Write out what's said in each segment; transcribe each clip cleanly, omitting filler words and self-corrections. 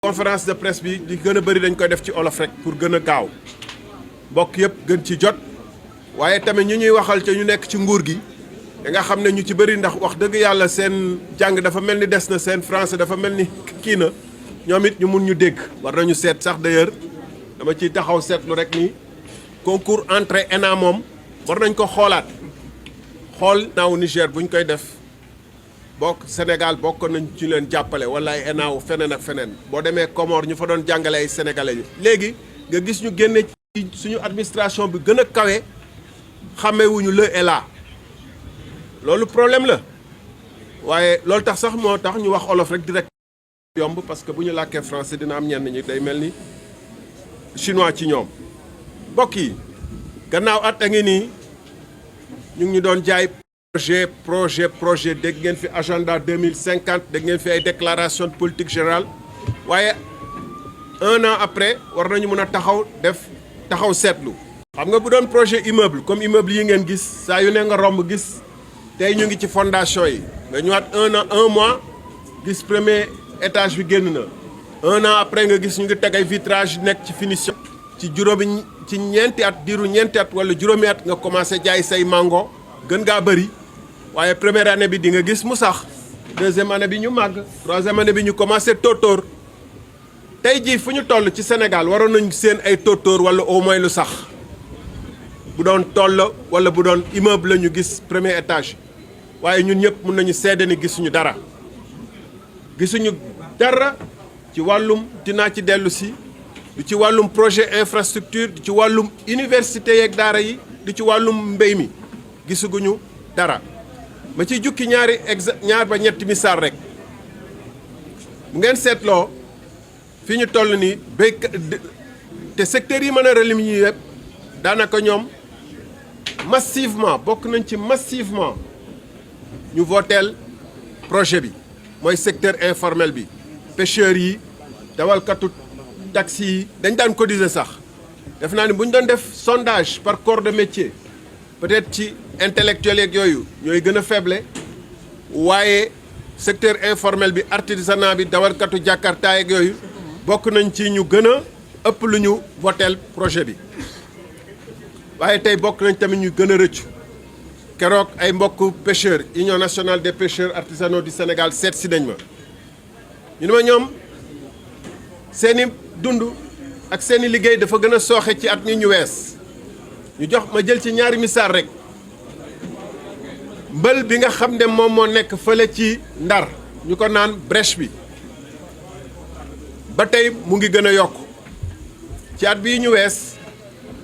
conférence de presse bi li gën a bëri dañ koy def ci olof rek pour gën a gaaw mbokk yëpp gën ci jot waaye tamit ñu ñuy waxal ca ñu nekk ci nguur gi da nga xam ne ñu ci bëri ndax wax dëgg yàlla seen jàng dafa mel ni des na seen français dafa mel ni kii na ñoom it ñu mun ñu dégg. war nañu seet sax d'ailleurs dama ciy taxaw seetlu rek ni concours entrée ENA moom war nañ ko xoolaat xool naaw Niger buñ koy def. bokk Sénégal bokk nañ ci leen jàppale wala ay ENA feneen ak feneen boo demee Comore ñu fa doon jàngale ay sénégalais yi léegi nga gis ñu génne ci suñu administration bi gën a kawe xàmmewuñu le et là loolu problème la waaye loolu tax sax moo tax ñu wax olof rek direct yomb parce que bu ñu làkkee français dina am ñenn ñi day mel ni chinois ci ñoom mbokk yi gannaaw at a ngi nii ñu ngi ñu doon jaay projet dégg ngeen fi agenda 2050 dégg ngeen fi ay déclaration de politique générale waaye un an après war nañu mën a taxaw seetlu. xam nga bu doon projet immeuble comme immeuble yi ngeen gis saa yu ne nga romb gis tey ñu ngi ci fondation yi nga ñëwaat un mois gis premier étage bi génn na un an après nga gis ñu ngi teg ay vitrage nekk ci finition. ci juróomi ci ñeenti at diiru ñeenti at wala juróomi at nga commencé jaay say mango gën ngaa bëri. waaye première année bi di nga gis mu sax deuxième année bi ñu màgg troisième année bi ñu commencé tóotóor tey jii fu ñu toll ci Sénégal waroon nañu seen ay tóotóor wala au moins lu sax bu doon toll wala bu doon immeuble la ñu gis premier étage waaye ñun ñëpp mun nañu seede ni gisuñu dara ci wàllum dinaa ci dellu si du ci wàllum projet infrastructure du ci wàllum université yeeg daara yi du ci wàllum mbéy mi gisuguñu dara. ma ciy jukki ñaar ba ñetti misaal rek bu ngeen seetloo fi ñu toll nii béykat te secteurs yi mën a relim ñi yëpp daanaka ñoom massivement bokk nañ ci massivement ñu voteel projet bi mooy secteur informel bi pêcheurs yi dawalkatu taxi yi dañ daan cotiser sax def naa ni bu ñu doon def sondage par corps de métier peut-être ci intellectuel yeeg yooyu ñooy gën a faible waaye secteur informel bi artisanat bi dawalkatu jàkkaartaa yeeg yooyu bokk nañ ci ñu gën a ëpp lu ñu voteel projet bi waaye tey bokk nañ tamit ñu gën a rëccu keroog ay mbokk pêcheurs Union nationale des pêcheurs artisanaux du Sénégal seet si nañ ma ñu ne ma ñoom seeni dund ak seeni liggéey dafa gën a sooxe ci at mi ñu wees ñu jox ma jël ci ñaari misaal rek mbël bi nga xam ne moom moo nekk fële ci Ndar ñu ko naan brèche bi ba tey mu ngi gën a yokk ci at bii ñu wees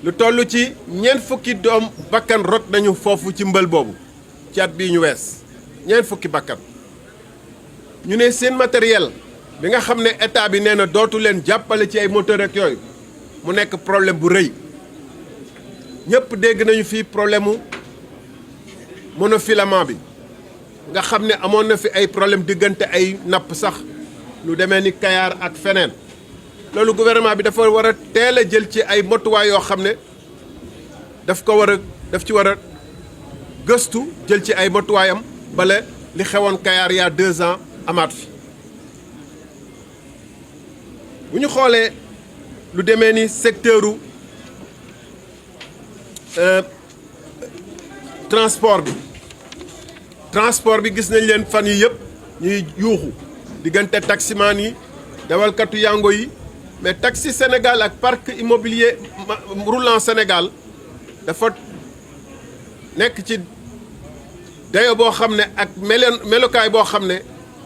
lu toll ci ñeent fukki doom bakkan rot nañu foofu ci mbël boobu ci at bii ñu wees ñeent fukki bakkan ñu ne seen matériel bi nga xam ne état bi nee na dootu leen jàppale ci ay moteur ak yooyu mu nekk problème bu rëy ñëpp dégg nañu fii problème mu monofilament bi nga xam ne amoon na fi ay problème diggante ay napp sax lu demee ni Kayar ak feneen loolu gouvernement bi dafa war a teel a jël ci ay motuwaay yoo xam ne daf ci war a gëstu jël ci ay motuwaayam bala li xewoon Kayar il y a 2 ans amaat fi bu ñu xoolee lu demee ni secteuru transport bi gis nañ leen fan yi yëpp ñuy yuuxu diggante taximaan yi dawalkatu yango yi mais taxi Sénégal ak parc immobilier roulant Sénégal dafa nekk ci dayo boo xam ne ak melokaay boo xam ne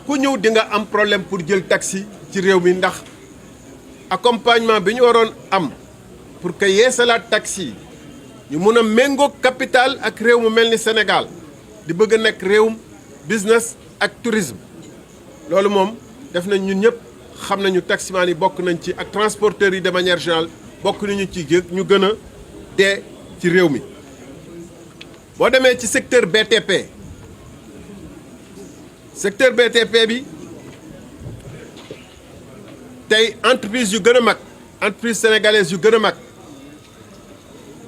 ku ñëw di nga am problème pour jël taxi ci réew mi ndax accompagnement bi ñu waroon am pour que yeesalaat taxi ñu mun a méngoog capital ak réew mu mel ni Sénégal di bëgg a nekk réewum business ak tourisme loolu moom def nañ ñun ñëpp xam nañu taximaan yi bokk nañ ci ak transporteurs yi de manière générale bokk nañu ci ñu gën a dee ci réew mi. boo demee ci secteur BTP bi tey entreprise yu gën a mag entreprise sénégalaise yu gën a mag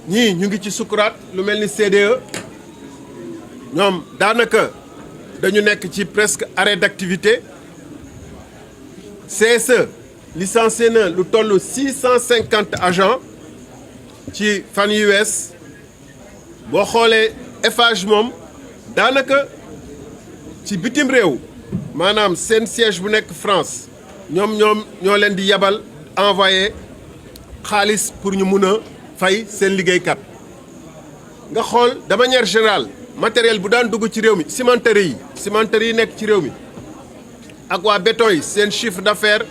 ñii ñu ngi ci sukuraat lu mel ni CDE ñoom daanaka dañu nekk ci presque arrêt d'activité CSE licencié na lu toll 650 agents ci fan yu wees boo xoolee Eiffage moom daanaka ci bitim réew maanaam seen siège bu nekk France ñoo leen di yabal envoyé xaalis pour ñu mun a fay seen liggéeykat nga xool de manière générale matériel bu daan dugg ci réew mi cimenterie yi nekk ci réew mi ak waa béton yi seen chiffre d'affaires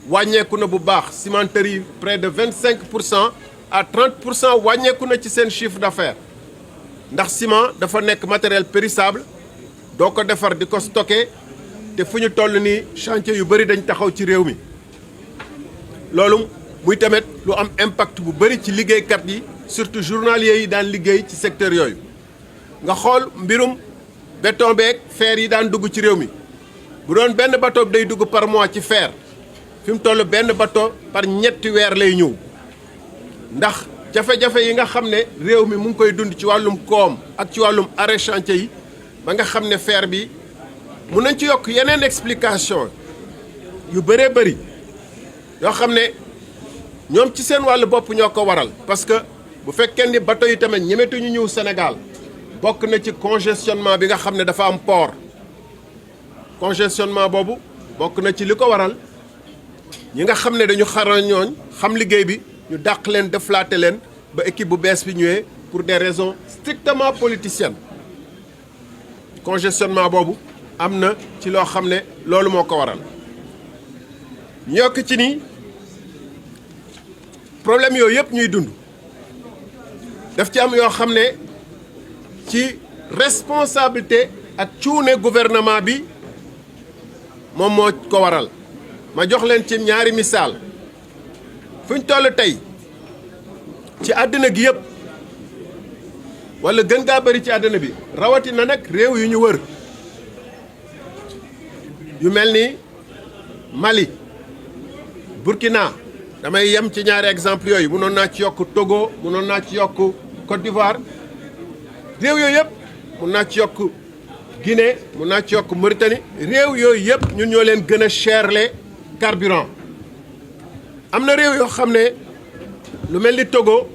wàññeeku na bu baax cimenterie yi près de 25% à 30% wàññeeku na ci seen chiffre d'affaires ndax ciment dafa nekk matériel périssable doo ko defar di ko stocké te fu ñu toll nii chantier yu bëri dañ taxaw ci réew mi loolu muy tamit lu am impact bu bëri ci liggéeykat yi surtout journaliers yi daan liggéey ci secteur yooyu nga xool mbirum béton beeg fer yi daan dugg ci réew mi bu doon benn bateau day dugg par mois ci fer fi mu toll benn bateau par ñetti weer lay ñëw ndax jafe-jafe yi nga xam ne réew mi mu ngi koy dund ci wàllum koom ak ci wàllum arrêt chantier yi ba nga xam ne fer bi mun nañ ci yokk yeneen explication yu bëree bëri yoo xam ne ñoom ci seen wàllu bopp ñoo ko waral parce que bu fekkee ni bateau yi tamit ñemetuñu ñëw Sénégal bokk na ci congestionnement bi nga xam ne dafa am port congestionnement boobu bokk na ci li ko waral ñi nga xam ne dañu xarañ ñooñ xam liggéey bi ñu dàq leen deflaate leen ba équipe bu bees bi ñëwee pour des raisons strictement politiciennes congestionnement boobu am na ci loo xam ne loolu moo ko waral ñu yokk ci ni problème yooyu yëpp ñuy dund daf ci am yoo xam ne ci responsabilité ak cuune gouvernement bi moom moo ko waral ma jox leen ci ñaari misaal fu ñu toll tey ci àddina gi yëpp wala gën gaa bëri ci àddina bi rawatina nag réew yu ñu wër yu mel ni Mali Burkina damay yem ci ñaari exemple yooyu mënoon naa ci yokk Togo mënoon naa ci yokk Côte d'Ivoire réew yooyu yëpp mun naa ci yokk Guinée mun naa ci yokk Mauritanie réew yooyu yëpp ñun ñoo leen gën a cherle carburant am na réew yoo xam ne lu mel ni Togo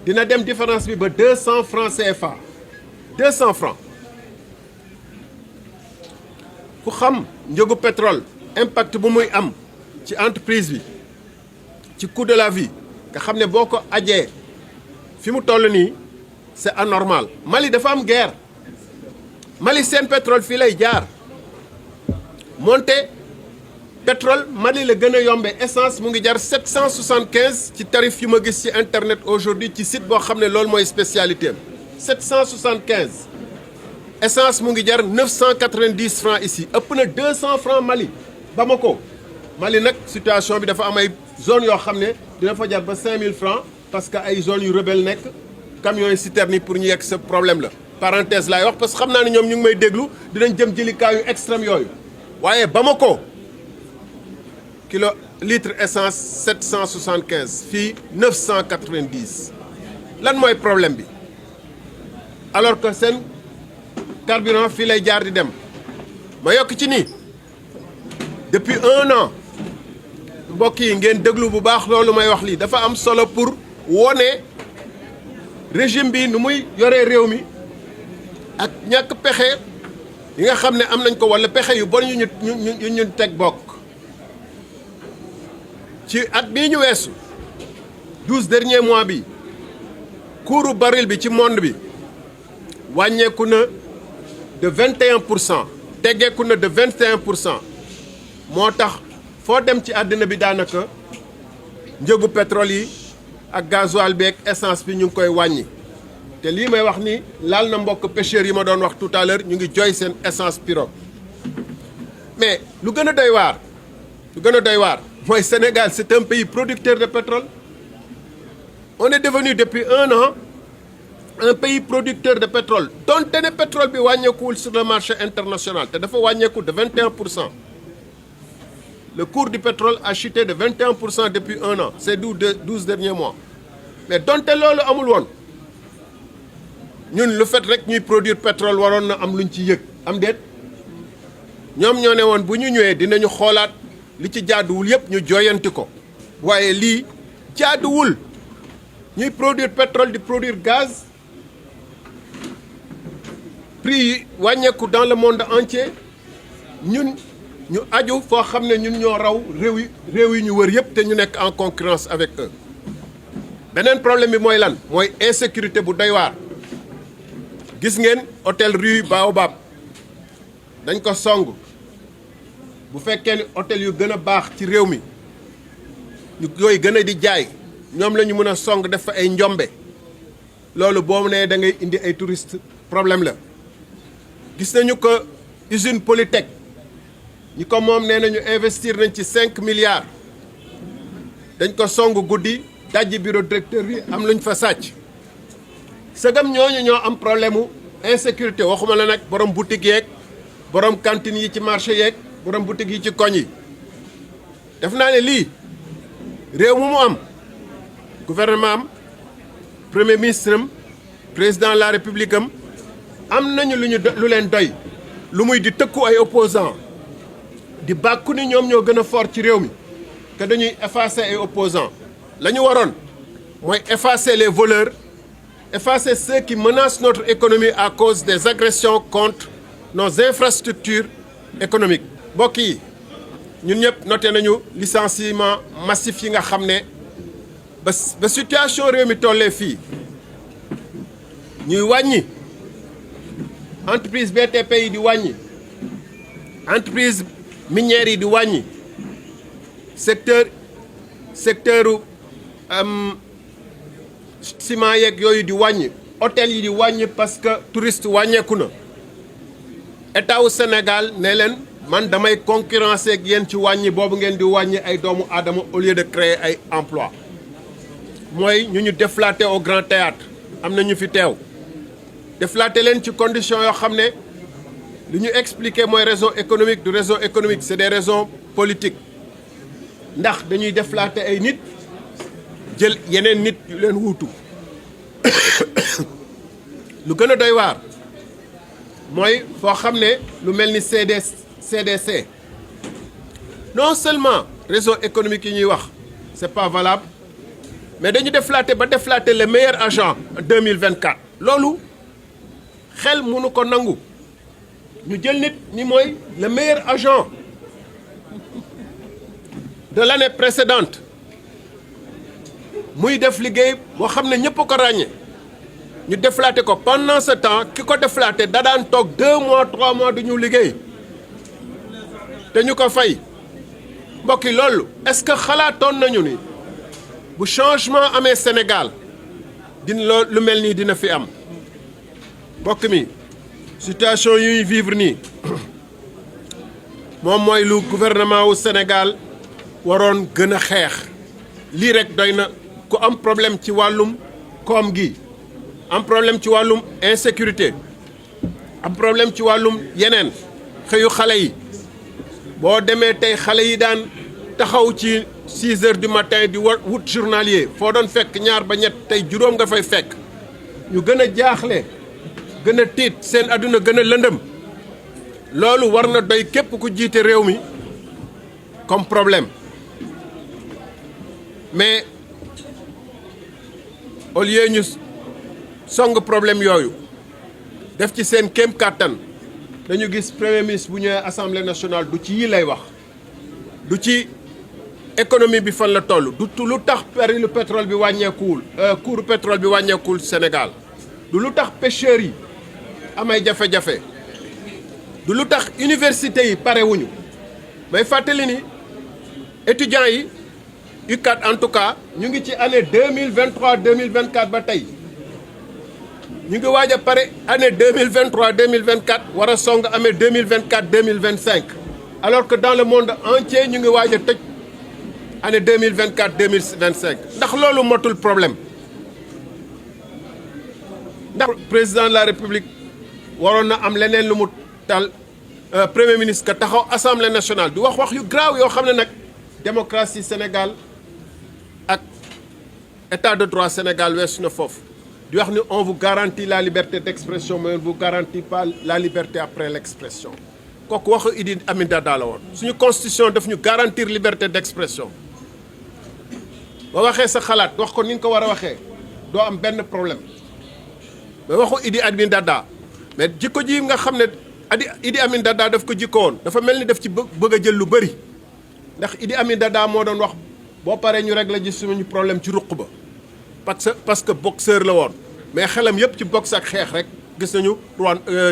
dina dem différence bi ba 200 francs CFA 200 francs ku xam njëgu pétrole impact bu muy am ci entreprise bi ci coût de la vie nga xam ne boo ko ajee fi mu toll nii c'est anormal Mali dafa am guerre Mali seen pétrole fii lay jaar monte pétrole Mali la gën a yombe essence mu ngi jar 775 ci tarif yu ma gis ci internet aujourd'hui ci site boo xam ne loolu mooy spécialité am 775 essence mu ngi jar 990 francs ici ëpp na 200 francs Mali Bamako Mali nag situation bi dafa am ay zone yoo xam ne dina fa jar ba 5000 francs parce que ay zones yu rebelle nekk camions yi citernes yi pour ñu yegg sa problème la parenthèse laay wax parce que xam naa ne ñoom ñu ngi may déglu dinañ jëm jëli cas yu extrême yooyu waaye Bamako kilo litre essence 775 fii 990 lan mooy problème bi alors que seen carburant fii lay jaar di dem ma yokk ci nii depuis 1 an mbokk yi ngeen déglu bu baax loolu may wax lii dafa am solo pour wone régime bi nu muy yoree réew mi ak ñàkk pexe yi nga xam ne am nañ ko walla pexe yu bon yu ñu teg bokk ci at bii ñu weesu 12 derniers mois bi cours baril bi ci monde bi wàññeeku na de 21% teggeeku na de 21% moo tax foo dem ci àddina bi daanaka njëgu pétrole yi ak gasoil bi ak essence bi ñu ngi koy wàññi te lii may wax ni laal na mbokk pêcheurs yi ma doon wax tout à l'heure ñu ngi jooy seen essence pirogue mais lu gën a doy waar mooy Sénégal c'est un pays producteur de pétrole on est devenu depuis 1 an un pays producteur de pétrole donte ne pétrole bi wàññeekuwul sur le marché international te dafa wàññeeku de 21%. Le cours du pétrole a chuté de 21% depuis 1 an ces 12 derniers mois mais donte loolu amul woon ñun lu fait rek ñuy produire pétrole waroon na am luñ ci yëg am déet ñoom ñoo ne woon bu ñu ñëwee dinañu xoolaat li ci jaaduwul yëpp ñu jooyanti ko waaye lii jaaduwul ñuy produire pétrole di produire gaz prix yi wàññeeku dans le monde entier ñun ñu aju foo xam ne ñun ñoo raw réew yi ñu wër yëpp te ñu nekk en concurrence avec eux beneen problème bi mooy lan mooy insécurité bu doy waar gis ngeen hôtel Rue Baobab dañ ko song bu fekkee ni hôtel yu gën a baax ci réew mi ñu koy gën a di jaay ñoom la ñu mën a song def fa ay njombe loolu boo nee da ngay indi ay touristes problème la gis nañu ko usine Polytech ñi ko moom nee nañu investir nañ ci 5 milliards dañ ko song guddi dajji bureau directeur bi am luñ fa sàcc sëgam ñooñu ñoo am problème mu insécurité waxuma la nag borom boutique yeeg borom cantine yi ci marché yeeg borom boutique yi ci koñ yi def naa ne lii réew mu am gouvernement am premier ministre am président de la république am nañu lu leen doy lu muy di tëkku ay opposants di bàkku ni ñoom ñoo gën a fort ci réew mi que dañuy effacer ay opposants la ñu waroon mooy effacer les voleurs effacer ceux qui menacent notre économie à cause des agressions contre nos infrastructures économiques. mbokk yi ñun ñëpp noté nañu licenciement massif yi nga xam ne ba situation réew mi tollee fii ñuy wàññi entreprise BTP yi di wàññi entreprise minière yi di wàññi secteuru ciment yeeg yooyu di wàññi hôtel yi di wàññi parce que touriste wàññeeku na état wu Sénégal ne leen man damay concurrencer ak yéen ci wàññi boobu ngeen di wàññi ay doomu aadama au lieu de créer ay emploi mooy ñu déflaté au Grand Théâtre am na ñu fi teew déflaté leen ci condition yoo xam ne li ñu expliqué mooy raison économique du raison économique c'est des raisons politiques ndax dañuy déflaté ay nit jël yeneen nit yu leen wuutu lu gën a doy waar mooy foo xam ne lu mel ni CDC non seulement réseau économique yi ñuy wax c'est pas valable mais dañu déflaté ba déflaté le meilleur agent en 2024 loolu xel mënu ko nangu ñu jël nit ni mooy le meilleur agent de l'année précédente muy def liggéey boo xam ne ñëpp ko ràññee ñu déflaté ko pendant ce temps ki ko déflaté da daan toog 2 mois 3 mois du ñu liggéey te ñu ko fay mbokk yi loolu est-ce que xalaatoon nañu ni bu changement amee Sénégal dina lu mel nii dina fi am mbokk mi situation yuy vivre nii moom mooy lu gouvernement wu Sénégal waroon gën a xeex lii rek doy na ku am problème ci wàllum koom gi am problème ci wàllum insécurité am problème ci wàllum yeneen xëyu xale yi boo demee tey xale yi daan taxaw ci 6 heures du matin di wut journalier foo doon fekk ñaar ba ñett tey juróom nga fay fekk ñu gën a jaaxle gën a tiit seen àdduna gën a lëndëm loolu war na doy képp ku jiite réew mi comme problème mais au lieu ñu song problème yooyu def ci seen kéem kàttan dañu gis premier ministre bu ñëwee assemblée nationale du ci yi lay wax du ci économie bi fan la toll du lu tax prix pétrole bi wàññeekuwul cours pétrole bi wàññeekuwul Sénégal du lu tax pêcheurs yi amay jafe-jafe du lu tax université yi parewuñu may fàttali ni étudiants yi UCAD en tout cas ñu ngi ci année 2023 2024 ba tey ñu ngi waaj a pare année 2023 2024 war a song amee 2024 2025 alors que dans le monde entier ñu ngi waaj a tëj année 2024 2025 ndax loolu motul problème ndax président de la république waroon na am leneen lu mu tal premier ministre ka taxaw assemblée nationale di wax yu graaw yoo xam ne nag démocratie Sénégal ak état de droit Sénégal weesu na foofu di wax ni on vous garantit la liberté d'expression mais on vous garantit pas la liberté après l'expression kooku waxu Idi Amin Dada la woon. suñu constitution daf ñu garantir liberté d'expression ba waxee sa xalaat wax ko ni nga ko war a waxee doo am benn problème mais waxu Idi Amin Dada mais jikko ji nga xam ne Idi Amin Dada daf ko jikko woon dafa mel ni daf ci bëgg a jël lu bëri ndax Idi Amin Dada moo doon wax boo paree ñu régler ji suñu problème ci ruq ba parce que boxeur la woon mais xelam yëpp ci boxe ak xeex rek gis nañu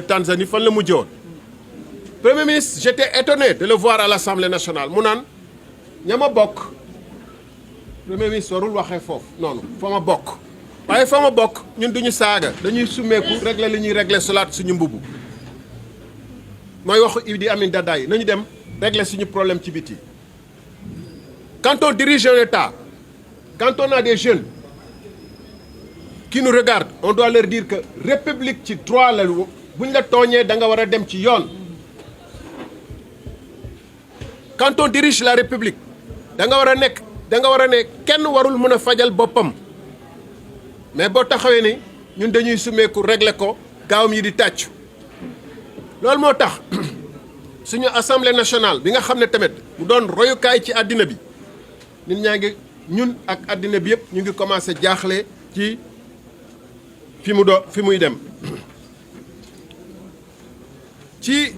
Tanzanie fan la mujjee woon. Premier ministre, j'étais étonné de le voir à l'Assemblée nationale mu naan ña ma bokk Premier ministre warul waxee foofu noonu fa ma bokk waaye fa ma bokk ñun duñu saaga dañuy summeeku régler li ñuy régler solaat suñu mbubu mooy waxu Idi Amin Dada yi nañu dem régler suñu problème ci biti. Quand on dirige un État, quand on a des jeunes qui nous regardent, on doit leur dire que république ci droit la bu ñu la tooñee da nga war a dem ci yoon. Quand on dirige la république da nga war a ne kenn warul mën a fajal boppam mais boo taxawee ni ñun dañuy sumeeku régler ko gaawam yi di tàccu loolu moo tax suñu assemblée nationale bi nga xam ne tamit mu doon royukaay ci àddina bi nit ñaa ngi ñun ak àddina bi yëpp ñu ngi commencé jaaxle ci fi muy dem ci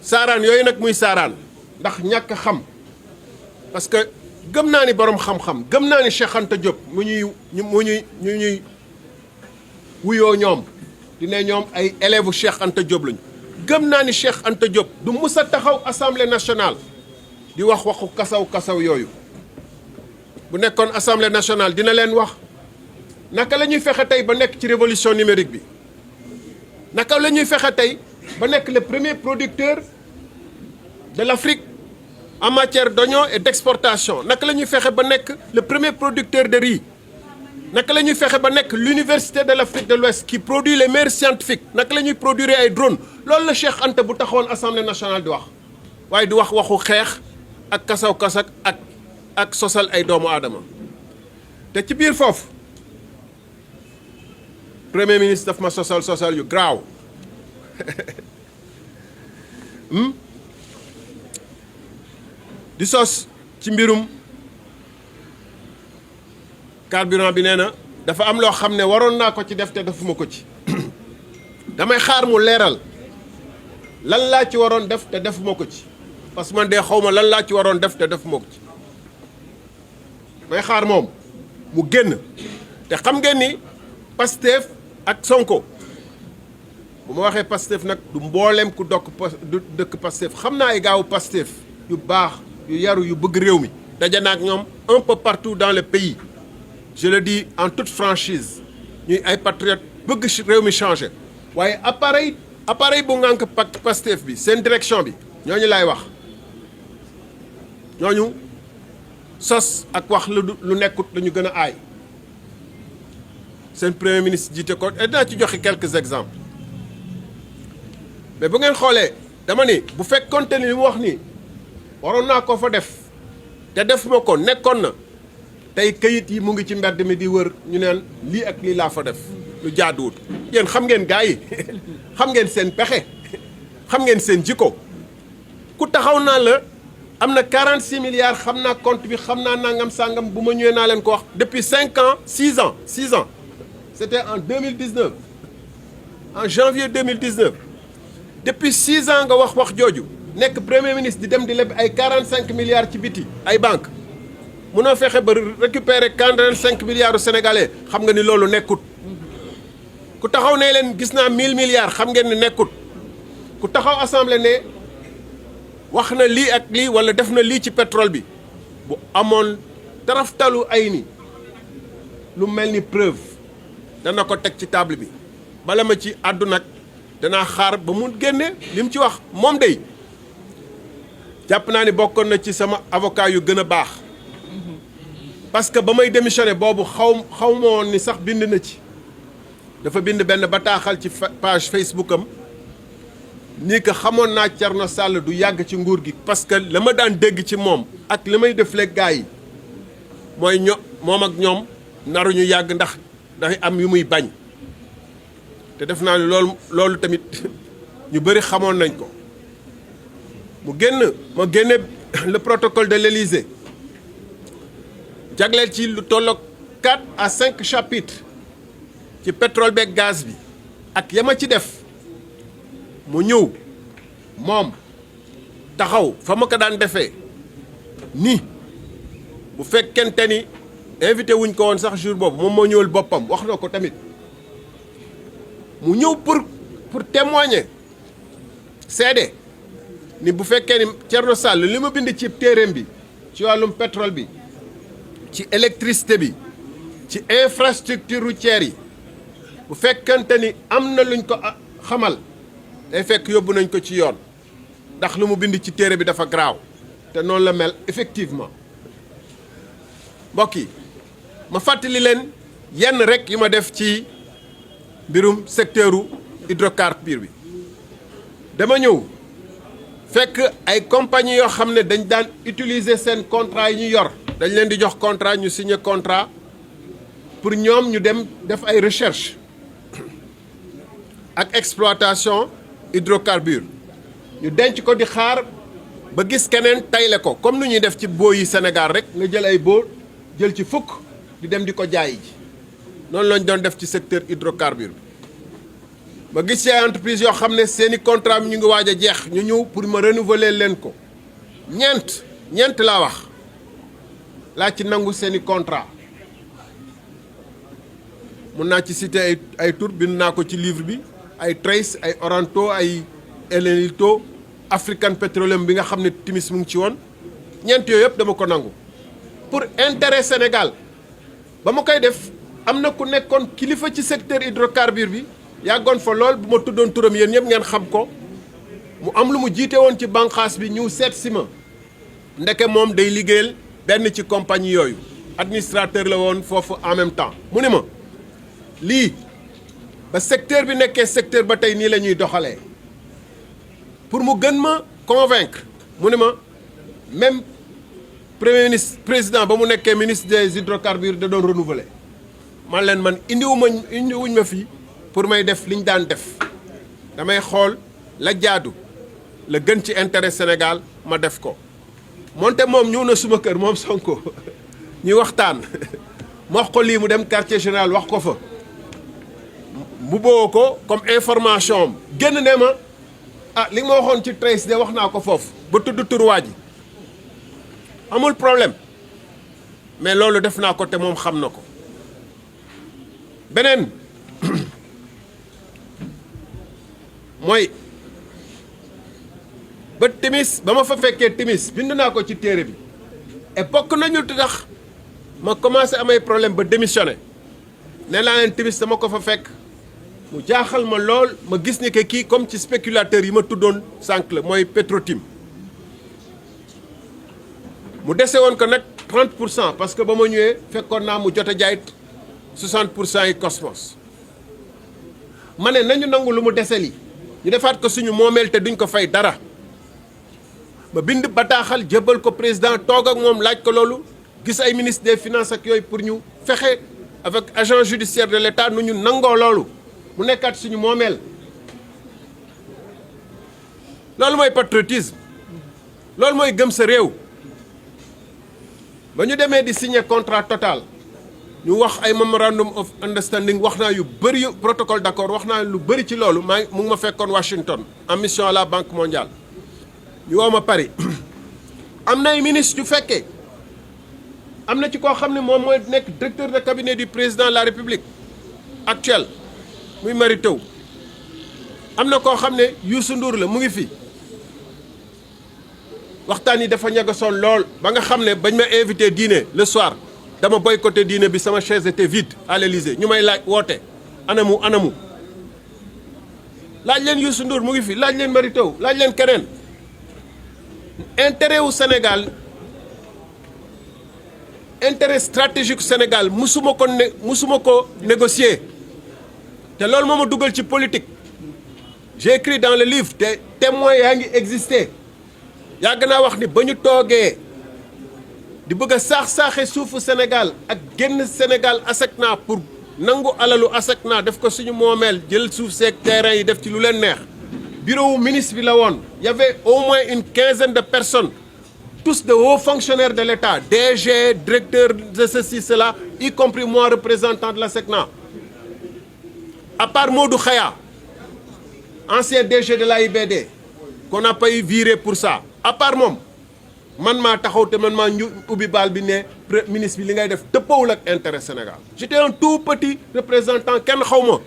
saaraan yooyu nag muy saaraan ndax ñàkk xam parce que gëm naa ni borom xam-xam gëm naa ni Cheikh Anta Diop mu ñuy wuyoo ñoom di ne ñoom ay élèves Cheikh Anta Diop lañu gëm naa ni Cheikh Anta Diop du mus a taxaw assemblée nationale di wax waxu kasaw yooyu bu nekkoon assemblée nationale dina leen wax naka la ñuy fexe tey ba nekk ci révolution numérique bi naka la ñuy fexe tey ba nekk le premier producteur de l'Afrique en matière d'oignons et d'exportation naka la ñuy fexe ba nekk le premier producteur de riz naka la ñuy fexe ba nekk l'université de l'Afrique de l'Ouest qui produit les meilleurs scientifiques naka la ñuy produire ay drones loolu la Cheikh Anta bu taxawoon assemblée nationale di wax waaye di wax waxu xeex ak kasaw-kasak ak sosal ay doomu aadama te ci biir foofu premier ministre daf ma sosal yu graaw di sos ci mbirum carburant bi nee na dafa am loo xam ne waroon naa ko ci def te defuma ko ci damay xaar mu leeral lan laa ci waroon def te defuma ko ci parce que man de xaw ma lan laa ci waroon def te defuma ko ci may xaar moom mu génn te xam ngeen ni Pastef ak Sonko bu ma waxee Pastef nag du mbooleem ku dëkk Pastef xam naa ay gaawu Pastef yu baax yu yaru yu bëgg réew mi daje na ak ñoom un peu partout dans le pays je le dis en toute franchise ñuy ay patriotes bëgg réew mi changer waaye appareil bu ngànk Pastef bi seen direction bi ñooñu laay wax ñooñu sos ak wax lu nekkut lañu gën a aay seen premier ministre jiite ko et dinaa ci joxe quelques exemples mais bu ngeen xoolee dama ni bu fekkoonte ni li mu wax nii waroon naa ko fa def te defuma ko nekkoon na tey këyit yi mu ngi ci mbedd mi di wër ñu neen lii ak lii laa fa def lu jaaduwut yéen xam ngeen gaa yi xam ngeen seen pexe xam ngeen seen jikko ku taxaw naa la am na 46 milliards xam naa compte bi xam naa nangam sangam bu ma ñëwee naa leen ko wax depuis 5 ans 6 ans c'était en 2019 en janvier 2019 depuis 6 ans nga wax jooju nekk premier ministre di dem di leb ay 45 milliards ci biti ay banque munoo fexe ba récupérer 45 milliards u sénégalais xam nga ni loolu nekkut ku taxaw ne leen gis naa 1000 milliards xam ngeen ni nekkut ku taxaw assemblée ne wax na lii ak lii wala def na lii ci pétrole bi bu amoon taraftalu ay ni lu mel ni preuve dana ko teg ci table bi bala ma ci àddu nag danaa xaar ba mu génne li mu ci wax moom day jàpp naa ni bokkoon na ci sama avocat yu gën a baax parce que ba may démissionné boobu xaw ma woon ni sax bind na ci dafa bind benn bataaxal ci page Facebook am nii que xamoon naa Thierno Sall du yàgg ci nguur gi parce que la ma daan dégg ci moom ak li may def leeg gaa yi mooy moom ak ñoom naruñu yàgg ndax dafay am yu muy bañ te def naa ni loolu tamit ñu bëri xamoon nañ ko ma génne le protocole de l'Élysée jagleel ci lu tolloog 4 à 5 chapitres ci pétrole beeg gaz bi ak yama ci def mu ñëw moom taxaw fa ma ko daan defee ni bu fekkente ni invité wuñ ko woon sax jour boobu moom moo ñëwal boppam wax na ko tamit mu ñëw pour témoigner seede ni bu fekkee ni Thierno Sall li ma bind ci téereem bi ci wàllum pétrole bi ci électricité bi ci infrastructure routière yi bu fekkente ni am na luñ ko xamal day fekk yóbbu nañ ko ci yoon ndax lu mu bind ci téere bi dafa garaaw te noonu la mel effectivement mbokk yi ma fàttali leen yenn rek yi ma def ci mbirum secteuru hydrocarbure bi dama ñëw fekk ay compagnie yoo xam ne dañ daan utiliser seen contrat yi ñu yor dañ leen di jox contrat ñu signer contrat pour ñoom ñu dem def ay recherche ak exploitation hydrocarbure ñu denc ko di xaar ba gis keneen tayle ko comme nu ñuy def ci boo yi Sénégal rek nga jël ay boo jël ci fukk di dem di ko jaayi ji noonu lañ doon def ci secteur hydrocarbure bi ma gis ci ay entreprise yoo xam ne seeni contrat mi ñu ngi waaj a jeex ñu ñëw pour ma renouveler leen ko ñeent laa wax laa ci nangu seeni contrat mun naa ci citer ay tur bind naa ko ci livre bi ay Trace ay Oranto ay Elenito African Petroleum bi nga xam ne timis mu ngi ci woon ñeent yooyu yëpp dama ko nangu pour intérêt Sénégal ba ma koy def am na ku nekkoon kilifa ci secteur hydrocarbure bi yàggoon fa lool bu ma tuddoon turam yéen ñëpp ngeen xam ko mu am lu mu jiite woon ci banqaas bi ñu seet si ma ndeke moom day liggéeyal benn ci compagnie yooyu administrateur la woon foofu en même temps mu ne ma lii ba secteur bi nekkee secteur ba tey nii la ñuy doxalee pour mu gën ma convaincre mu ne ma même premier ministre président ba mu nekkee ministre des hydrocarbures da doon renouveler man leen man indiwuñ ma fii pour may def li ñu daan def damay xool la jaadu la gën ci intérêt Sénégal ma def ko moonte moom ñëw na suma kër moom Sonko ñuy waxtaan ma wax ko lii mu dem quartier général wax ko fa mu boo ko comme information am génn ne ma li nga ma waxoon ci Trace de wax naa ko foofu ba tudd turwaa ji amul problème mais loolu def naa ko te moom xam na ko beneen mooy ba timis ba ma fa fekkee timis bind naa ko ci téere bi et bokk nañu tax ma commencé amay problème ba démissionné nee naa leen timis dama ko fa fekk mu jaaxal ma lool ma gis ni que kii comme ci spéculateur yi ma tuddoon sànq la mooy Petrotim mu dese woon ko nag 30% parce que ba ma ñëwee fekkoon naa mu jot a jaay 60% yi Cosmos ma ne nañu nangu lu mu dese li ñu defaat ko suñu moomeel te duñ ko fay dara ma bind bataaxal jébbal ko président toog ak moom laaj ko loolu gis ay ministre des finances ak yooyu pour ñu fexe avec agent judiciaire de l'État nu ñu nangoo loolu mu nekkaat suñu moomeel loolu mooy patriotisme loolu mooy gëm sa réew ba ñu demee di signer contrat Total ñu wax ay memorandum of understanding wax naa yu bëri yu protocole d'accord wax naa lu bëri ci loolu mu ngi ma fekkoon Washington en mission à la Banque mondiale ñu woo ma Paris am na ay ministre yu fekkee am na ci koo xam ne moom mooy nekk directeur de cabinet du président de la République actuel muy Mary Teuw am na koo xam ne Youssou Ndour la mu ngi fi waxtaan yi dafa ñagasoon lool ba nga xam ne bañ ma invité dîner le soir dama boycotté dîner bi sama chaise était vide à l'Élysée ñu may laaj woote anamu laaj leen Youssou Ndour mu ngi fi laaj leen Mary Teuw laaj leen keneen intérêt wu Sénégal intérêt stratégique Sénégal musuma ko négocier te loolu moo ma dugal ci politique j'ai écrit dans le livre te témoins yaa ngi existé yàgg naa wax ni ba ñu toogee di bëgg a saax-saaxe suufu Sénégal ak génn Sénégal ASECNA pour nangu alalu ASECNA def ko suñu moomeel jël suuf seeg terrain yi def ci lu leen neex bureau ministre bi la woon y avait au moins une quinzaine de personnes, tous de hauts fonctionnaires de l'État, DG, directeur de ceci, cela, y compris moi, représentant de la SECNA. À part Modou Khaya, ancien DG de l'AIBD, qu'on n'a pas eu viré pour ça. À part moom man maa taxaw te man maa ñu ubbi baal bi ne ministre bi li ngay def dëppoowul ak intérêt Sénégal. J'étais un tout petit représentant kenn xaw ma.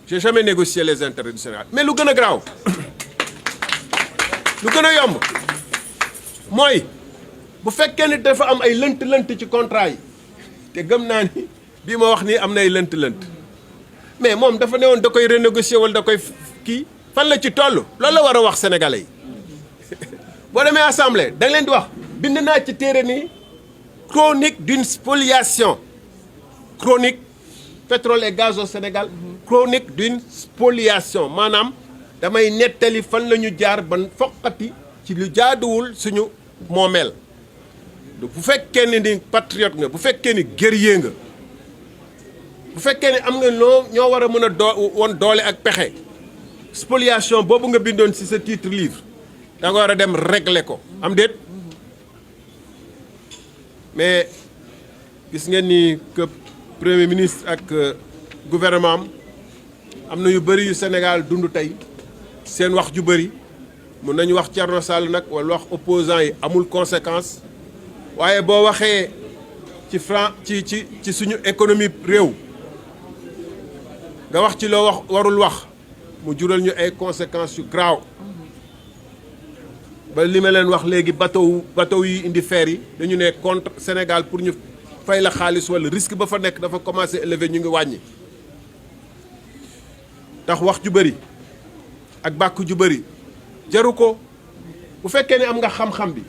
J'ai jamais négocié les intérêts du Sénégal. Mais lu gën a garaaw lu gën a yomb mooy bu fekkee ni dafa am ay lënt-lënt ci contrat yi te gëm naa ni bii ma wax nii am na ay lënt-lënt mais moom dafa ne woon da koy renégocier wala da koy kii fan la ci toll loolu la war a wax sénégalais yi boo demee assemblée da nga leen di wax bind naa ci téere ni chronique d'une spoliation chronique pétrole et gaz au Sénégal chronique d'une spoliation maanaam damay nettali fan la ñu jaar ban foqati ci lu jaaduwul suñu moomeel bu fekkee ni patriote nga bu fekkee ni guerrier nga bu fekkee ni am nga ñoo war a mën a woon doole ak pexe spoliation boobu nga bindoon ci sa titre livre da nga war a dem régler ko am déet mais gis ngeen ni que premier ministre ak gouvernement am na yu bëri yu Sénégal dund tey seen wax ju bëri mun nañu wax Thierno Sall nag wala wax opposant yi amul conséquence waaye boo waxee ci ci suñu économie réew nga wax ci loo wax warul wax mu jural ñu ay conséquences yu graaw ba li ma leen wax léegi bateau yi indi fer yi dañu ne contre Sénégal pour ñu fay la xaalis wala risque ba fa nekk dafa commencé élevé ñu ngi wàññi ndax wax ju bëri ak bàkk ju bëri jaru ko bu fekkee ne am nga xam-xam bi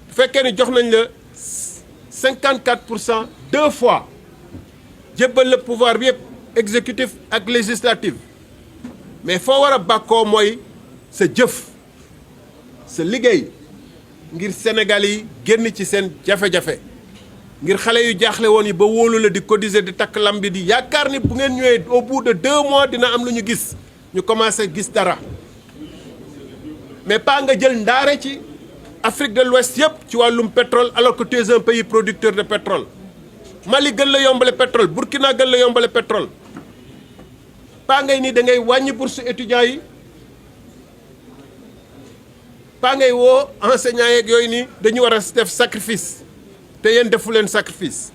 bu fekkee ne jox nañ la 54% 2 fois jébbal la pouvoir bi yëpp exécutif ak législatif mais foo war a bàkkoo mooy sa jëf sa liggéey ngir Sénégal yi génn ci seen jafe-jafe ngir xale yu jaaxle woon yi ba wóolu la di cotiser di takk lam bi di yaakaar ni bu ngeen ñëwee au bout de 2 mois dina am lu ñu gis ñu commencé gis dara mais pas nga jël ndaare ci Afrique de l'Ouest yëpp ci wàllum pétrole alors que tu es un pays producteur de pétrole Mali gën la yombale pétrole Burkina gën la yombale pétrole pas ngay ni da ngay wàññi bourse étudiants yi pas ngay woo enseignants yeeg yooyu nii dañu war a def sacrifice te yéen defu leen sacrifice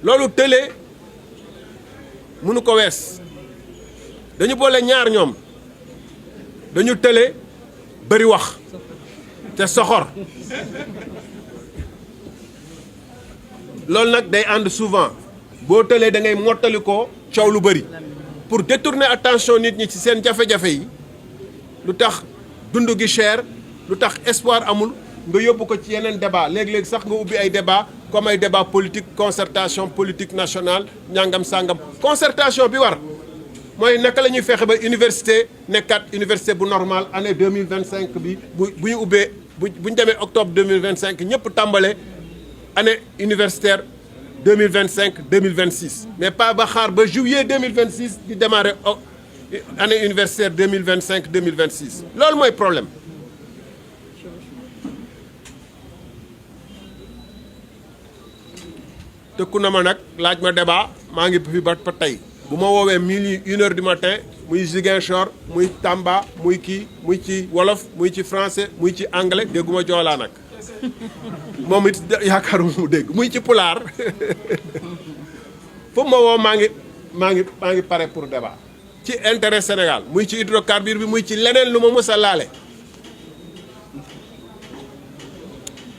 loolu télé mënu ko wees dañu boole ñaar ñoom dañu télé bëri wax te soxor loolu nag day ànd souvent boo télé da ngay mottali ko coow lu bëri pour détourner attention nit ñi ci seen jafe-jafe yi lu tax dund gi cher lu tax espoir amul nga yóbbu ko ci yeneen débat léeg-léeg sax nga ubbi ay débat comme ay débat politique concertation politique nationale ñàngam sàngam concertation bi war mooy naka la ñuy fexe ba université nekkat université bu normal année 2025 bi bu ñu ubbee bu ñu demee octobre 2025 ñëpp tàmbale année universitaire 2025 2026 mais pas ba xaar ba juillet 2026 di démarrer année universitaire 2025 2026 loolu mooy problème tëkku na ma nag laaj ma débat maa ngi fi ba tey bu ma woowee 1h du matin muy Ziguinchor muy Tamba muy kii muy ci wolof muy ci français muy ci anglais dégguma joolaa nag moom it yaakaaruma mu dégg muy ci pulaar foofu ma woo maa ngi pare pour débat ci intérêt Sénégal muy ci hydrocarbure bi muy ci leneen lu ma mës a laale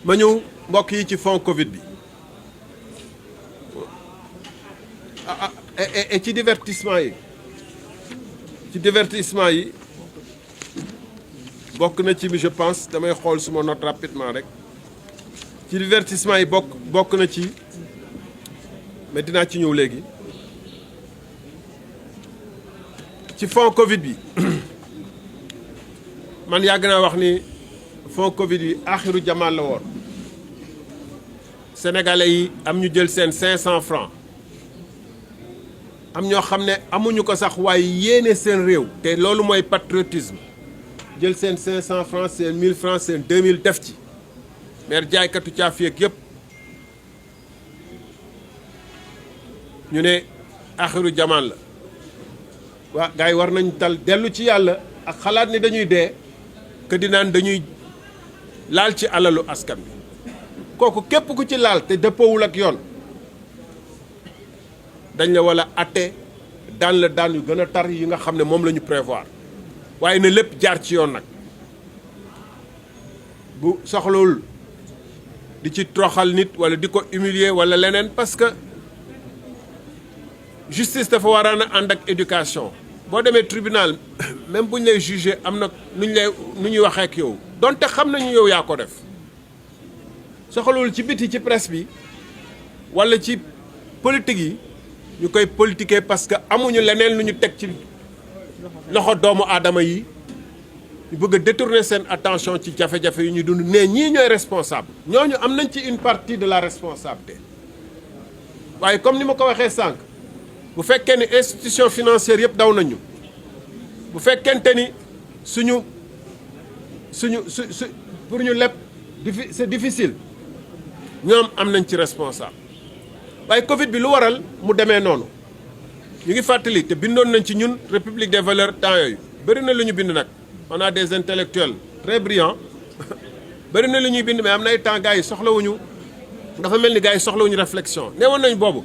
ma ñëw mbokk yi ci fond Covid bi et ci divertissement yi bokk na ci bi je pense damay xool suma note rapidement rek ci divertissement yi bokk na ci mais dinaa ci ñëw léegi ci fond Covid bi man yàgg naa wax ni fond Covid bi aaxiru jamaan la woon sénégalais yi am ñu jël seen 500 francs am ñoo xam ne amuñu ko sax waaye yéene seen réew te loolu mooy patriotisme jël seen 500 francs seen 1000 francs seen 2000 def ci maire jaaykatu caaf yeeg yëpp ñu ne axiru jamaan la waa gars yi war nañ tal dellu ci yàlla ak xalaat ni dañuy dee que di naan dañuy laal ci alalu askan bi kooku képp ku ci laal te dëppoowul ak yoon dañ la wala atte daan la daan yu gën a tar yi nga xam ne moom la ñu prévoir waaye na lépp jaar ci yoon nag bu soxlawul di ci troxal nit wala di ko humilier wala leneen parce que justice dafa waraan a ànd ak éducation boo demee tribunal même bu ñu lay jugé am na nu ñuy waxee ak yow donte xam nañu yow yaa ko def soxlawul ci biti ci presse bi wala ci politique yi ñu koy politiquer parce que amuñu leneen lu ñu teg ci loxo doomu aadama yi ñu bëgg a détourner seen attention ci jafe-jafe yi ñu dund ne ñii ñooy responsable ñooñu am nañ ci une partie de la responsabilité waaye comme ni ma ko waxee sànq bu fekkee ni institution financière yëpp daw nañu bu fekkente ni suñu pour ñu leb c'est difficile ñoom am nañ ci responsable waaye Covid bi lu waral mu demee noonu ñu ngi fàttali te bindoon nañ ci ñun République des valeurs temps yooyu bëri na lu ñu bind nag on a des intellectuels très brillants bëri na lu ñuy bind mais am na ay temps gars yi soxlawuñu dafa mel ni gars yi soxlawuñu réflexion nee woon nañ boobu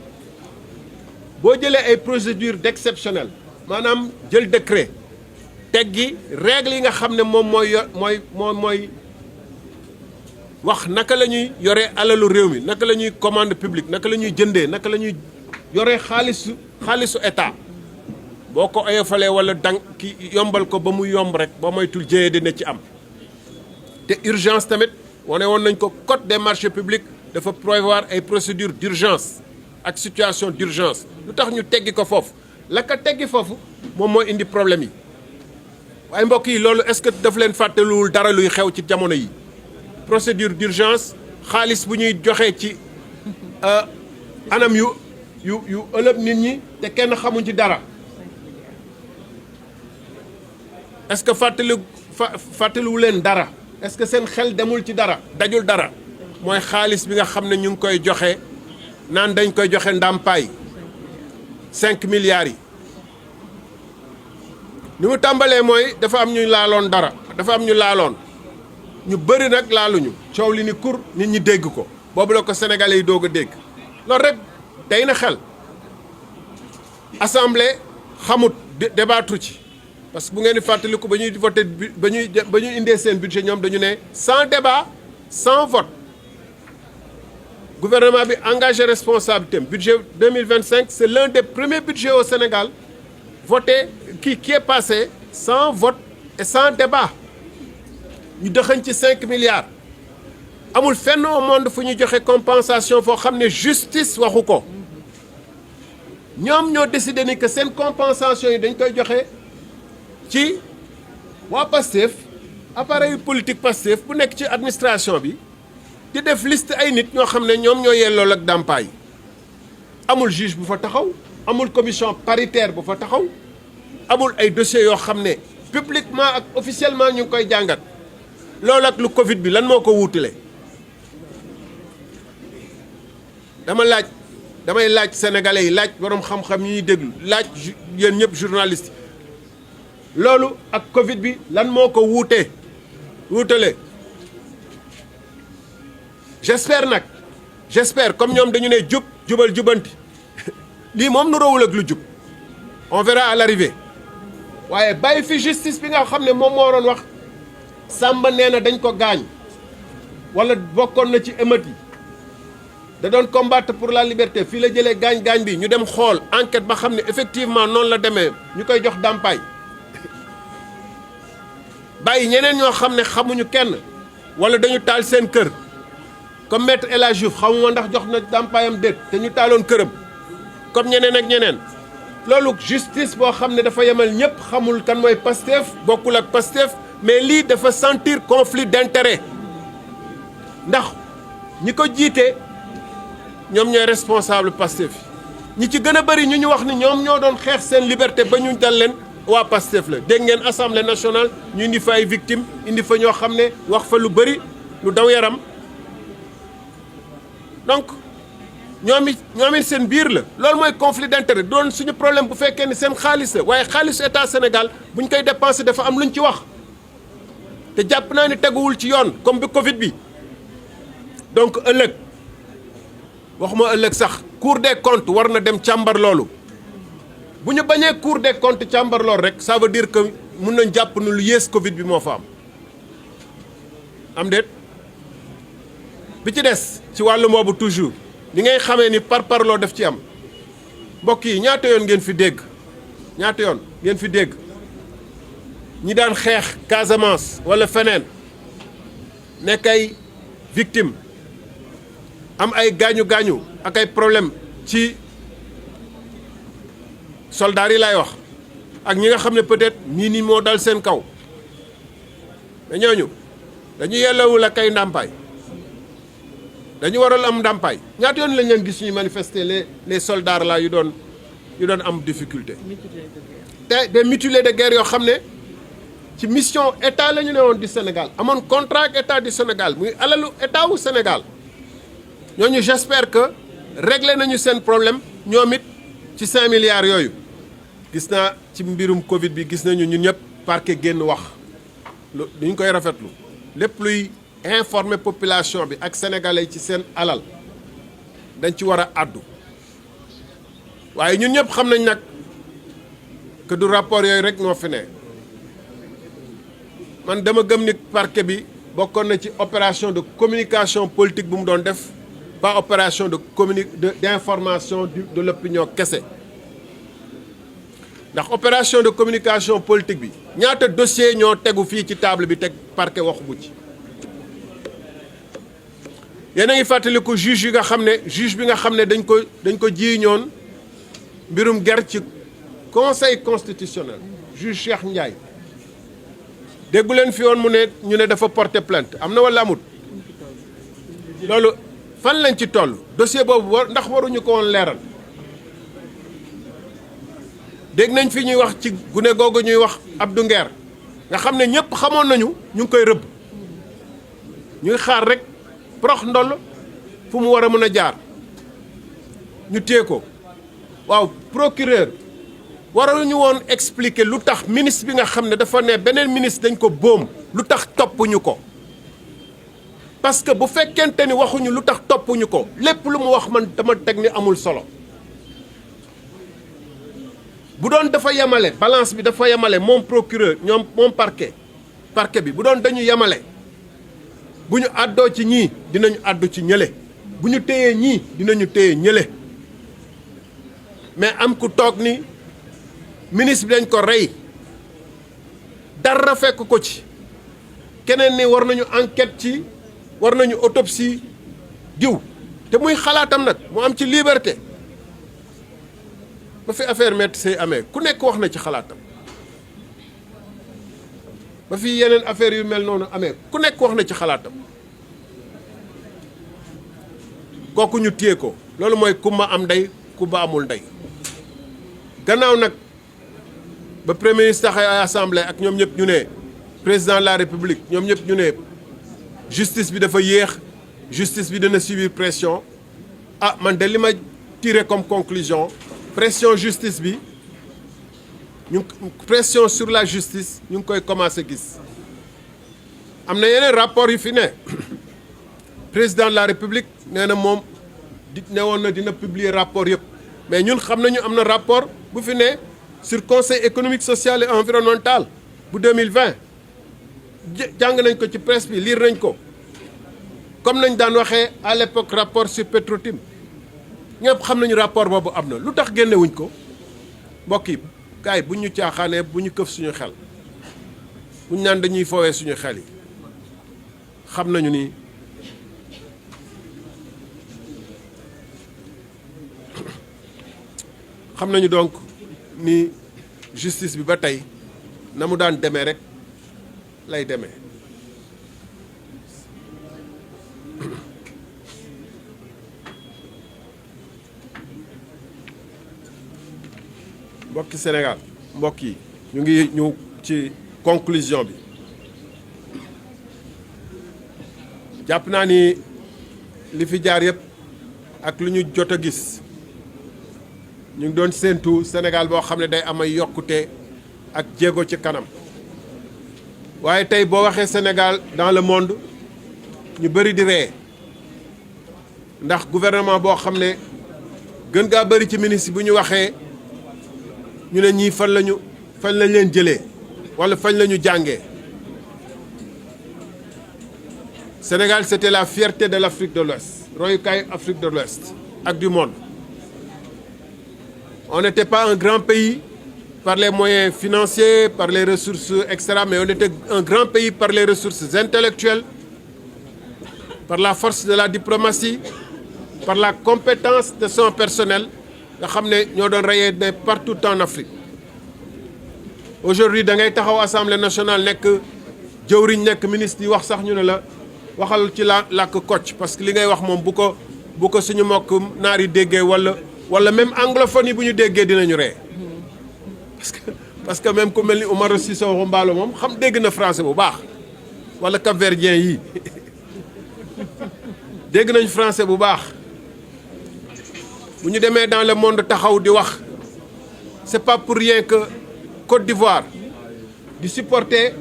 boo jëlee ay procédures d'exceptionnel maanaam jël décret teggi règles yi nga xam ne moom mooy wax naka la ñuy yoree alalu réew mi naka la ñuy commande publique naka la ñuy jëndee naka la ñuy yoree xaalisu état boo ko oyofalee wala dang ki yombal ko ba mu yomb rek ba moytul jëyee dina ci am te urgence tamit wane woon nañ ko code des marchés publics dafa prévoir ay procédures d'urgence ak situation d'urgence lu tax ñu teggi ko foofu la ko teggi foofu moom moo indi problème yi waaye mbokk yi loolu est-ce que daf leen fàttaluwul dara luy xew ci jamono yi procédure d'urgence xaalis bu ñuy joxe ci anam yu ëlëb nit ñi te kenn xamuñ ci dara est-ce que fàttaliwu leen dara est-ce que seen xel demul ci dara dajul dara mooy xaalis bi nga xam ne ñu ngi koy joxe naan dañ koy joxe ndàmpaay 5 milliards yi ni mu tàmbalee mooy dafa am ñu laaloon dara dafa am ñu laaloon ñu bëri nag laaluñu coow li ni kur nit ñi dégg ko boobu la ko sénégalais yi doog a dégg loolu rek day na xel assemblée xamut débattre ci parce que bu ngeen di fàttaliku ba ñuy voté ba ñuy indee seen budget ñoom dañu ne sans débat sans vote gouvernement bi engagé responsabilité budget 2025 c'est l'un des premiers budgets au Sénégal voté qui est passé sans vote et sans débat ñu dëxañ ci 5 milliards amul fenn au monde fu ñu joxe compensation foo xam ne justice waxu ko ñoom ñoo décidé ni que seen compensation yi dañ koy joxe ci waa Pastef appareil politique Pastef bu nekk ci administration bi di def liste ay nit ñoo xam ne ñoom ñoo yellool ak dàmpaay amul juge bu fa taxaw amul commission paritaire bu fa taxaw amul ay dossiers yoo xam ne publiquement ak officiellement ñu ngi koy jàngat loolu ak lu Covid bi lan moo ko wuutale damay laaj sénégalais yi laaj borom xam-xam yi ñuy déglu laaj yéen ñëpp journaliste loolu ak Covid bi lan moo ko wuutale j'espère comme ñoom dañu ne jubal jubanti lii moom nu rawul ak lu jub on verra à l'arrivée waaye bàyyi fi justice bi nga xam ne moom moo waroon wax Samba nee na dañ ko gaañ wala bokkoon na ci émeute yi da doon combattre pour la liberté fii la jëlee gaañ-gaañ bi ñu dem xool enquête ba xam ne effectivement noonu la demee ñu koy jox dàmpaay bàyyi ñeneen ñoo xam ne xamuñu kenn wala dañu taal seen kër comme maître El Hadji Diouf xamuma ndax jox na dàmpaayam déet te ñu taaloon këram comme ñeneen ak ñeneen loolu justice boo xam ne dafa yemal ñëpp xamul kan mooy Pastef bokkul ak Pastef mais lii dafa sentir conflit d'intérêt ndax ñi ko jiite ñoom ñooy responsable Pastef ñi ci gën a bëri ñu wax ni ñoom ñoo doon xeex seen liberté ba ñu dal leen waa Pastef la dégg ngeen assemblée nationale ñu indi fa ay victimes indi fa ñoo xam ne wax fa lu bëri lu daw yaram donc ñoom it seen biir la loolu mooy conflit d'intérêt doon suñu problème bu fekkee ni seen xaalis la waaye xaalisu état Sénégal bu ñu koy dépensé dafa am lu ñu ci wax te jàpp naa ni teguwul ci yoon comme bi Covid bi donc ëllëg waxuma ëllëg sax Cour des comptes war na dem càmbar loolu bu ñu bañee Cour des comptes càmbar loolu rek ça veut dire que mun nañ jàpp nu lu yées Covid bi moo fa am déet bi ci des ci wàllu boobu toujours ni ngay xamee ni parloo def ci am mbokk yi ñaata yoon ngeen fi dégg ñi daan xeex Casamance wala feneen nekk ay victime am ay gaañu ak ay problème ci soldats yi lay wax ak ñi nga xam ne peut-être nii moo dal seen kaw mais ñooñu dañu yellawul ak ay ndàmpaay dañu waral am ndàmpaay ñaata yoon lañ leen gis ñuy manifester les soldats là yu doon am difficulté te des mutilés de guerre yoo xam ne ci mission état la ñu ne woon du Sénégal amoon contrat ak état du Sénégal muy alalu état wu Sénégal ñooñu j'espère que réglé nañu seen problème ñoom it ci 5 milliards yooyu gis naa ci mbirum Covid bi gis nañu ñun ñëpp parquet génn wax lu ñu koy rafetlu lépp luy informer population bi ak sénégalais ci seen alal dañ ci war a àddu waaye ñun ñëpp xam nañ nag que du rapport yooyu rek moo fi ne man dama gëm ni parquet bi bokkoon na ci opération de communication politique bu mu doon def pas opération d'information de l'opinion kese ndax opération de communication politique bi ñaata dossier ñoo tegu fii ci table bi teg parquet waxu bu ci yéen a ngi fàttaliku juge bi nga xam ne dañ ko jiiñoon mbirum ger ci conseil constitutionnel juge Cheikh Ndiaye déggu leen fi woon ñu ne dafa porter plainte am na wala amut loolu fan lañ ci toll dossier boobu ndax waruñu ko woon leeral dégg nañ fi ñuy wax ci gune googu ñuy wax Abdou Nguer nga xam ne ñëpp xamoon nañu ñu ngi koy rëbb ñuy xaar rek prox ndoll fu mu war a mën a jaar ñu téye ko waaw procureur waruñu woon expliquer lu tax ministre bi nga xam ne dafa ne beneen ministre dañ ko boom lu tax toppuñu ko parce que bu fekkente ni waxuñu lu tax toppuñu ko lépp lu mu wax man dama teg ni amul solo bu doon dafa yemale balance bi dafa yemale moom procureur moom parquet bi bu doon dañu yemale bu ñu àddoo ci ñii dinañu àddu ci ñële bu ñu téyee ñii dinañu téye ñële mais am ku toog ni ministre bi dañ ko rey dara fekk ko ci keneen ni war nañu enquête ci war nañu autopsie diw te muy xalaatam nag mu am ci liberté ba fi affaire Maître Sèye amee ku nekk wax na ci xalaatam ba fi yeneen affaire yu mel noonu amee ku nekk wax na ci xalaatam kooku ñu téye ko loolu mooy kumba am ndey kumba amul ndey gannaaw nag ba premier ministre taxay assemblée ak ñoom ñëpp ñu ne président de la république ñoom ñëpp ñu ne justice bi dafa yéex justice bi dana subir pression man de li ma tiré comme conclusion pression justice bi pression sur la justice ñu ngi koy commencé gis am na yeneen rapport yu fi ne président de la république nee na moom ne woon na dina publier rapport yëpp mais ñun xam nañu am na rapport bu fi ne sur conseil économique social et environnemental bu 2020 jàng nañ ko ci presse bi lire nañ ko comme nañ daan waxee à l'époque rapport sur Petro-Tim ñëpp xam nañu rapport boobu am na lu tax génnewuñ ko mbokk yi gars yi bu ñu caaxaanee bu ñu këf suñu xel bu ñu naan dañuy foowee suñu xel yi xam nañu ni xam nañu donc ni justice bi ba tey na mu daan demee rek lay demee mbokki Sénégal mbokk yi ñu ngi ñëw ci conclusion bi jàpp naa ni li fi jaar yëpp ak lu ñu jot a gis ñu ngi doon séentu Sénégal boo xam ne day am ay yokkute ak jéego ci kanam waaye tey boo waxee Sénégal dans le monde ñu bëri di ree ndax gouvernement boo xam ne gën gaa bëri ci ministre bu ñu waxee ñu ne ñii fan lañ leen jëlee wala fañ la ñu jàngee Sénégal c'était la fierté de l'Afrique de l'Ouest royukaay Afrique de l'Ouest ak du monde on n'était pas un grand pays par les moyens financiers par les ressources etc mais on était un grand pays par les ressources intellectuelles par la force de la diplomatie par la compétence de son personnel nga xam ne ñoo doon rayonner partout en Afrique aujourd'hui da ngay taxaw assemblée nationale nekk jëwriñ nekk ministre yi wax sax ñu ne la waxal ci làkk Kocc parce que li ngay wax moom bu ko suñu mbokk naar yi déggee wala même anglophone yi bu ñu déggee dinañu ree parce que même ku mel ni Umaro Sissoco Embaló moom xam dégg na français bu baax wala cap-verdien yi dégg nañ français bu baax bu ñu demee dans le monde taxaw di wax c'est pas pour rien que Côte d'Ivoire di supporter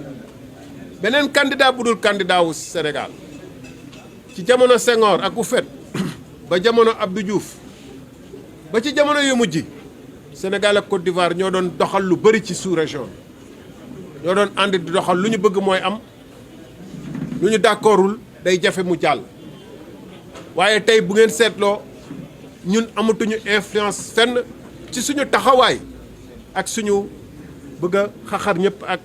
beneen candidat bu dul candidat wu Sénégal ci jamono Senghor ak Houphouët ba jamono Abdou Diouf ba ci jamono yu mujj Sénégal ak Côte d'Ivoire ñoo doon doxal lu bari ci sous-région ñoo doon ànd di doxal lu ñu bëgg mooy am lu ñu d'accordul day jafe mu jàll waaye tey bu ngeen seetloo ñun amatuñu influence fenn ci suñu taxawaay ak suñu bëgg a xaxar ñëpp ak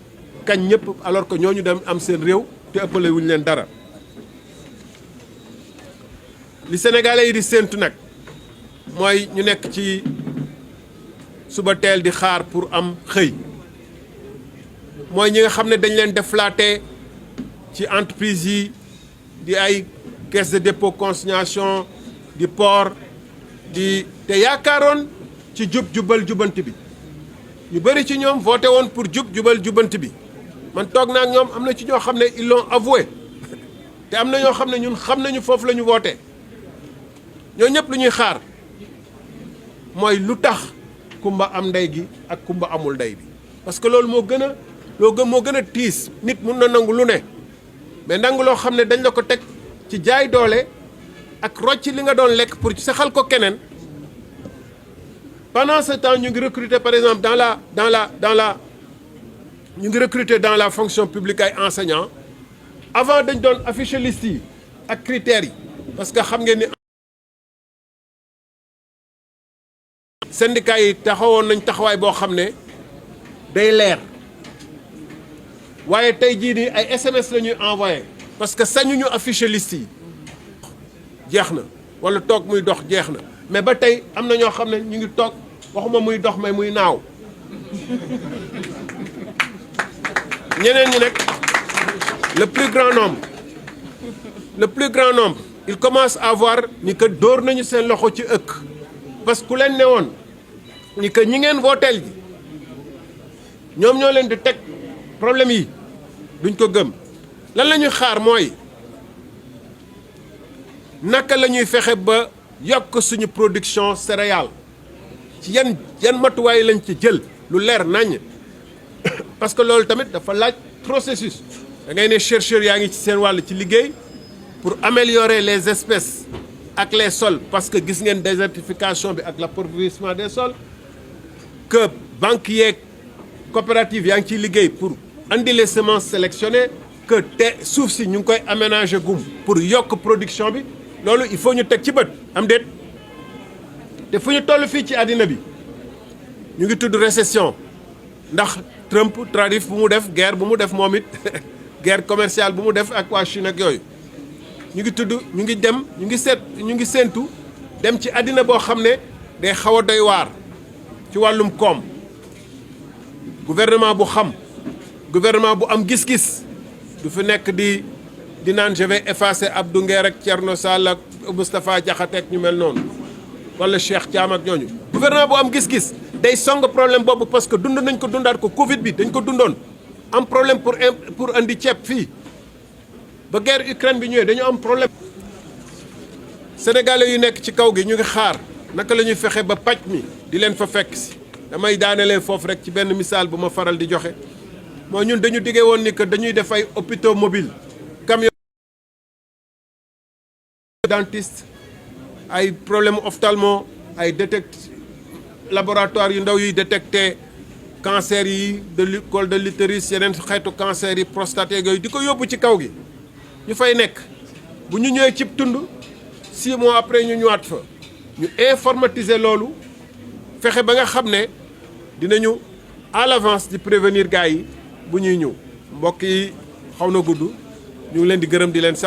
kañ ñëpp alors que ñooñu dem am seen réew te ëppale wuñu leen dara li Sénégalais yi di séentu nag mooy ñu nekk ci suba teel di xaar pour am xëy mooy ñi nga xam ne dañ leen déflaté ci entreprise yi di ay caisse de dépôt consignation di port di te yaakaaroon ci jubal jubanti bi ñu bëri ci ñoom voté woon pour jubal jubanti bi man toog naa ak ñoom am na ci ñoo xam ne ils l'ont avoué te am na ñoo xam ne ñun xam nañu foofu la ñu voté ñoo ñëpp lu ñuy xaar mooy lu tax kumba am ndey gi ak kumba amul ndey bi parce que loolu moo gën a tiis nit mun na nangu lu ne mais nangu loo xam ne dañ la ko teg ci jaay doole ak rocc li nga doon lekk pour saxal ko keneen pendant ce temps ñu ngi recruter par exemple ñu ngi recruter dans la fonction publique ay enseignants avant dañ doon afficher liste yi ak critères yi parce que xam ngeen ni syndicats yi taxawoon nañ taxawaay boo xam ne day leer waaye tey jii nii ay SMS la ñuy envoyé parce que sañuñu afficher liste yi jeex na wala toog muy dox jeex na mais ba tey am na ñoo xam ne ñu ngi toog waxuma muy dox mais muy naaw ñeneen ñi nag le plus grand nombre il commence à voir ni que dóor nañu seen loxo ci ëkk parce que ku leen ne woon ni que ñi ngeen vooteel ji ñoom ñoo leen di teg problème yi duñ ko gëm lan la ñuy xaar mooy naka la ñuy fexe ba yokk suñu production céréale ci yan matuwaay lañ ci jël lu leer naññ parce que loolu tamit dafa laaj processus da ngay ne chercheurs yaa ngi ci seen wàll ci liggéey pour améliorer les espèces ak les sols parce que gis ngeen désertification bi ak l'appauvrissement des sols que banques yeeg coopératives yaa ngi ciy liggéey pour andi les semences sélectionnées que te suuf si ñu ngi koy aménager gum pour yokk production bi loolu il faut ñu teg ci bët am déet te fu ñu toll fii ci àddina bi ñu ngi tudd récession ndax Trump tarif bu mu def guerre bu mu def moom it guerre commerciale bu mu def ak waa Chine ak yooyu ñu ngi séentu dem ci àddina boo xam ne day xaw a doy waar ci wàllum koom gouvernement bu xam gouvernement bu am gis-gis du fi nekk di naan je vais effacer Abdou Nguer ak Thierno Sall ak Moustapha Diakhaté ak ñu mel noonu wala Cheikh Thiam ak ñooñu gouvernement bu am gis-gis day song problème boobu parce que dund nañ ko dundaat ko Covid bi dañ ko dundoon am problème pour andi ceeb fii ba guerre Ukraine bi ñëwee dañu am problème. sénégalais yu nekk ci kaw gi ñu ngi xaar naka la ñuy fexe ba paj mi di leen fa fekk si damay daanelee foofu rek ci benn misaal bu ma faral di joxe moo ñun dañu diggee woon ni que dañuy def ay hôpitaux mobiles camion dentiste ay problème ophtalmo ay laboratoire yu ndaw yuy détecté cancer yi de col de l'utérus yeneen xeetu cancer yi prostate yooyu di ko yóbbu ci kaw gi ñu fay nekk bu ñu ñëwee cib tund 6 mois après ñu ñëwaat fa ñu informatiser loolu fexe ba nga xam ne dinañu à l'avance di prévenir gars yi bu ñuy ñëw mbokk yi xaw na gudd ñu ngi leen di gërëm di leen